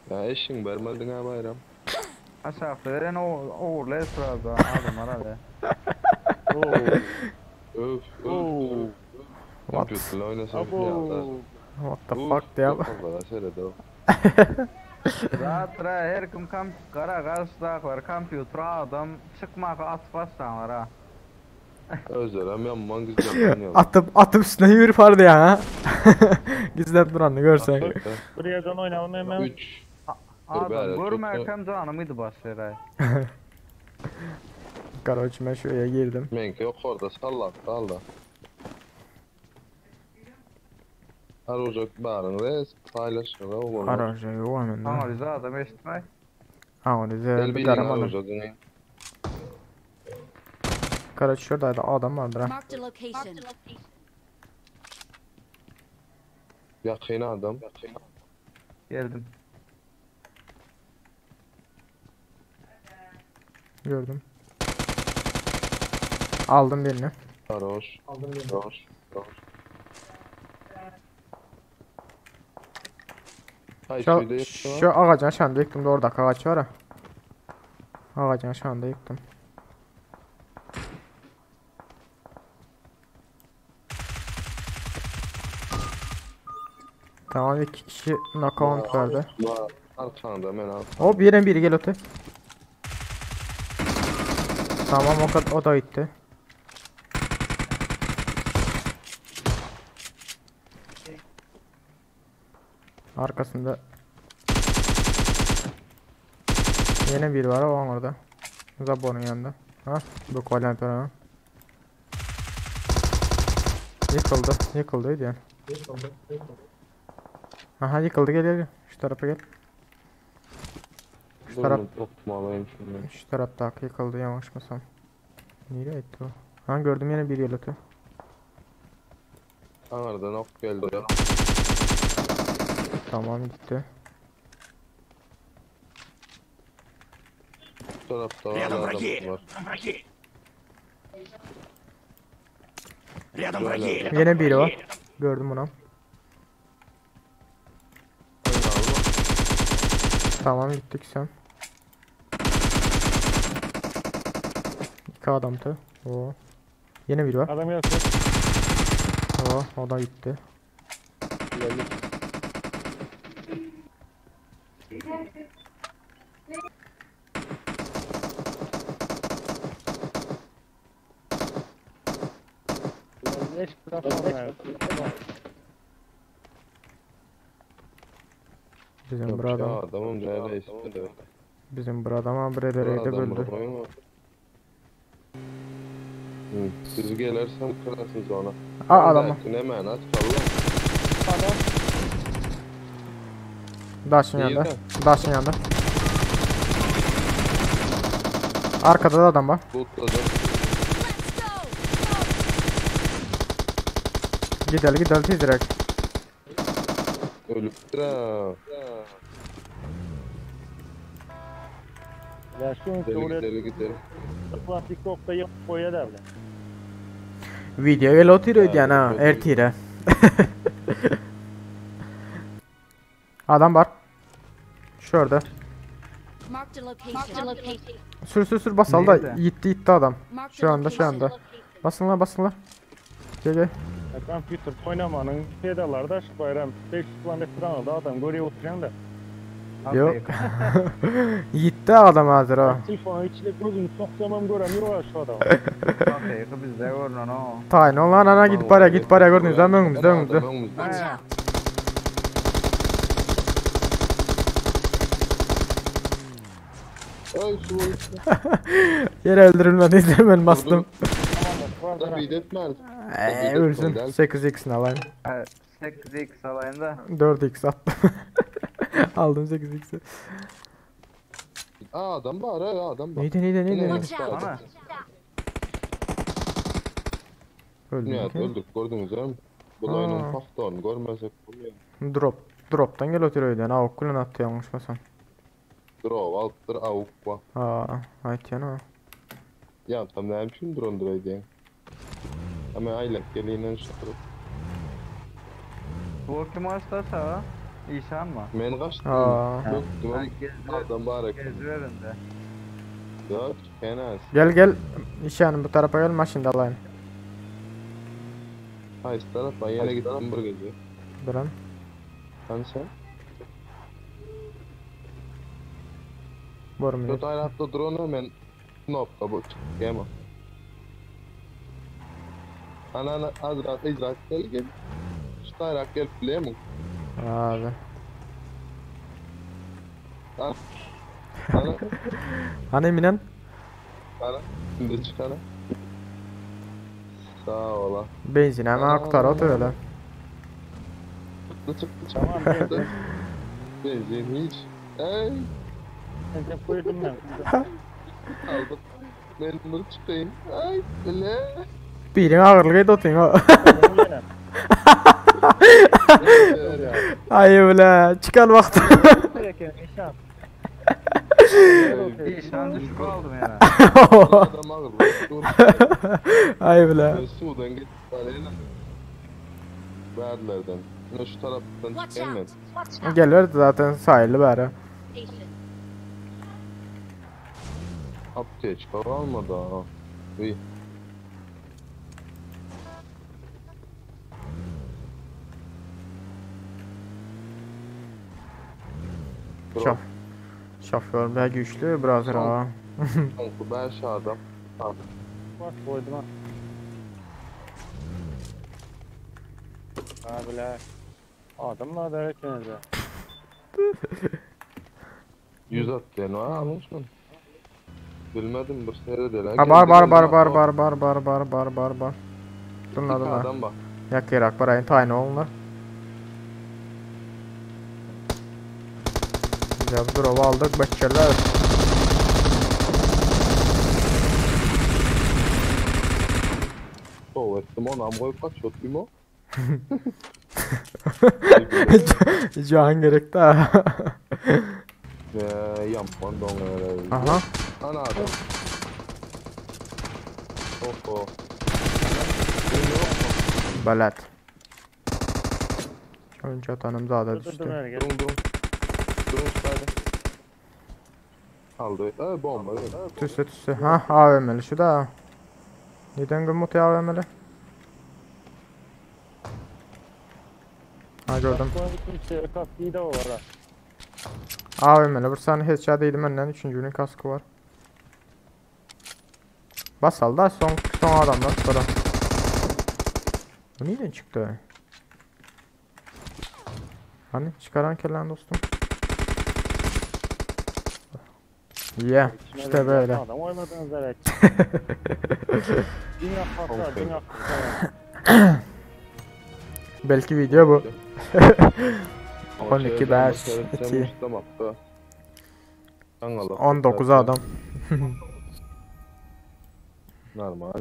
Ya eşiň bermediň ha Bayram. Aşakda veren ogurlar sırada adamlar hadi. Oo. Öf öf. Oo. What? Kompýuterle oynasam Abo. What the fuck diýip. Şeýle de. Zaten her kim kam kara karşıdaklar kompýuter adam çıkmaka atıp başlanlar ha. Özlerem yanman güzel. Atıp atıp üstüne yürüp vardı ya ha. Gizlep duranı görsen. Bir yerden oynayalım hemen. 3. Adam bari, çok görmerkem canımıydı başlar ay. Karoç ben şuraya girdim. Menki yok orada salla salla. Arujak barın res paylaşın oğlum. Araca yok hemen. Ama bize adam eşitmey. Ha Gel orada bir bilin garamadım. Arujak Karoç şuradaydı adam vardır ha. Marked a location. Yakın adam. Geldim. Gördüm. Aldım birini. Aroş. Aldım Aroş. Aroş. Hay Şu, şurada yıktı şu ağacın aşağında yıktım da oradaki ağaç var ha. Ağacın aşağında yıktım. Tamam iki kişi knockout verdi. Var. Arkanda men al. Hop yine biri gel öte. Tamam o kadar o da gitti. Arkasında Yine biri var o orada. Zabor'un yanında. Ha bu kolen ha. Yıkıldı. Yıkıldı yani. Aha yıkıldı gel gel. gel. Şu tarafa gel. Şu taraf Bunu topmalıyım şimdi. şu taraftaki yıkıldı yanlışmasam. Nereye gitti o? Ha gördüm yine bir yelötü. Anardan ok geldi. Tamam gitti. Bu tarafta var Рядом adam враги! var. Враги! Рядом Böyle. враги! Yine biri var. Gördüm onu. Tamam gittik sen. İki adamdı. Oo. Yine biri var. Adam gelsin. Oo, o da gitti. Beş platform Bizim Yok bir ya adam. adamım neredeyse. Bizim bir adam ha bir de Adam böldü. koyma. Hı, Siz gelirsem kırarsınız ona. Aa adamı. Ne aç salla. Adam. Daşın yanında. Nerede? Daşın yanında. Arkada da adam var. Lootladım. Let's go! Gidelim gidelim tez direkt. Ölüp ha. Ya şu Gidelim oraya gidelim gidelim. plastik noktayı koya derler. Video gel oturuyor Ha, yani ha. çok iyi. Ertire. Adam var. Şurada. Marked a location. Marked a location. Sür sür sür bas al da Nerede? gitti gitti adam. Marked Şu a anda şu anda. location. Basın la basın la. Gel gel. Ya kompüter oynamanın pedaları da şu bayram. 500 kilometre aldı adam görüyor oturuyor da. Yok. Gitti adam hazır ha. Telefonu içine gözünü soksamam göremiyor şu adam. Hakkı bizde görünen o. Tayin ol lan ana git paraya git paraya gördünüz lan önümüzde önümüzde. Önümüzde. Watch out! Ay su Yere öldürülmedi izlemen bastım. Tamam Da bir etmez. Ölsün. 8x'ini alayım. 8x alayım da. 4x attım. Aldım 8x'i. Aa adam var ha adam var. Neydi neydi neydi? neydi? Watch out! Ana. Öldüm Nihayet ki. öldük gördünüz değil mi? Bu da Aa. oyunun faktörünü görmesek olmuyor. Drop. Drop'tan gel oturuyor yani. Avuk kullan attı yanlışmasam. Drop alttır avuk var. Aa, ayt yana. Ya tam ne için drone drone diye. Ama aylak geliyle şu Bu kim hastası ha? Işan mı? Men kaçtım. Aa. Böktüm Ha, ama gezdi, adam bar eken. geziverinde. Yok fena. Gel gel. Işan bu tarafa gel maşında alayım. Hayır taraf ben yine gittim bir gece. Duran. Hani sen? Bor minut. Şu tarafta drone hemen knopka bu çıkayım. Anana azrak izrak gel gel. Şu taraf gel biliyor musun? Abi. Ana Hani minen? ana şimdi çıkana. Sağ ola. Benzin hemen aktar at öyle. Çıktı çıktı çıktı. Tamam benzin. Benzin hiç. Ey Benzin koydum ben. aldım. Ben bunu çıkayım. Ay bile. Birin ağırlık et otun o. Koydum yine. Ay bile. Çıkan vakti. Gereken işan. İşan düşük aldım yani. Adam ağırlık. Dur. Ay bile. Ben sudan git. Parayla. Verdilerden. Ne şu taraftan Watch çıkayım ben. out! Watch out! Gelir zaten sahilli bari. Station. Apteçka almadı ha. İyi. Şof. Şoför be güçlü biraz ha. Soňky 5 adam. Bak koydum ha. Ha bile. Adamlar da erken 100 at diýen var almışmın. Bilmedim bir seyredelen. Ha bar bar bar bar bar bar bar bar bar bar bar. Dunla dunla. Adam bak. Yakırak barayın tayin olunlar. Güzel bir drop aldık bekçeler. Şov ettim onu am koyup kaç otayım o. Can gerek de. Eee yapman donga. Aha. Ana adam. Oho. Balat. Önce atanım daha da Dur dur düştü. dur gel. Durun durun. Durun şurada. Aldı. Ee, bomba. Evet. Tüsü tüsü. Ha AVM'li şu da. Neden gümüt AVM'li? Ha gördüm. Koydum şey kaskıyı da var ha. AVM'li bir saniye headshot değildim benden. Üçüncünün kaskı var. Basal da son son adamlar sonra. Bu nereden çıktı? Hani çıkaran kellen dostum. Yeah, İçine işte bir böyle. Adam oymadınız evet. Dünya patlar, Okey. dünya patlar. Belki video bu. Ama 12, şeyden 5, seyredeceğim 2. Ustam attı. 19 adam. Normal.